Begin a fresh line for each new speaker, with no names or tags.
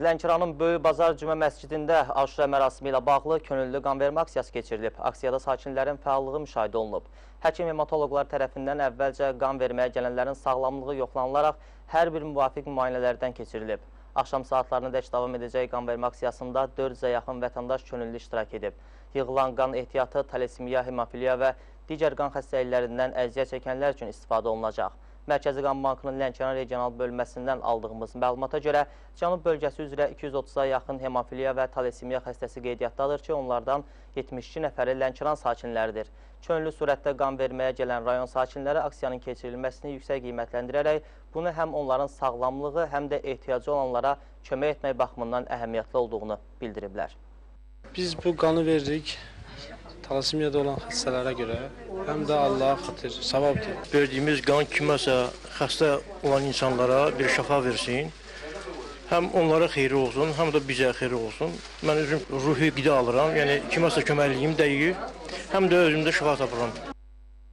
Lənkəranın Böyük Bazar Cümə Məscidində Aşura mərasimi ilə bağlı könüllü qan vermə aksiyası keçirilib. Aksiyada sakinlərin fəallığı müşahidə olunub. Həkim hematoloqlar tərəfindən əvvəlcə qan verməyə gələnlərin sağlamlığı yoxlanılaraq hər bir müvafiq müayinələrdən keçirilib. Axşam saatlarına dək davam edəcək qan vermə aksiyasında 400-ə yaxın vətəndaş könüllü iştirak edib. Yığılan qan ehtiyatı talasemiya, hemofiliya və digər qan xəstəliklərindən əziyyət çəkənlər üçün istifadə olunacaq. Mərkəzi Qan Bankının Lənkəran regional bölməsindən aldığımız məlumata görə Cənub bölgəsi üzrə 230-a yaxın hemofiliya və talasemiya xəstəsi qeydiyyatdadır ki, onlardan 72 nəfəri Lənkəran sakinləridir. Könüllü surətdə qan verməyə gələn rayon sakinləri aksiyanın keçirilməsini yüksək qiymətləndirərək bunu həm onların sağlamlığı, həm də ehtiyacı olanlara kömək etmək baxımından əhəmiyyətli olduğunu bildiriblər.
Biz bu qanı veririk talasemiyada olan xəstələrə görə, həm də Allaha xatir savabdır.
Verdiyimiz qan kiməsə xəstə olan insanlara bir şəfa versin. Həm onlara xeyri olsun, həm də bizə xeyri olsun. Mən özüm ruhi qida alıram, yəni kiməsə köməkliyim dəyir, həm də özümdə şəfa tapıram.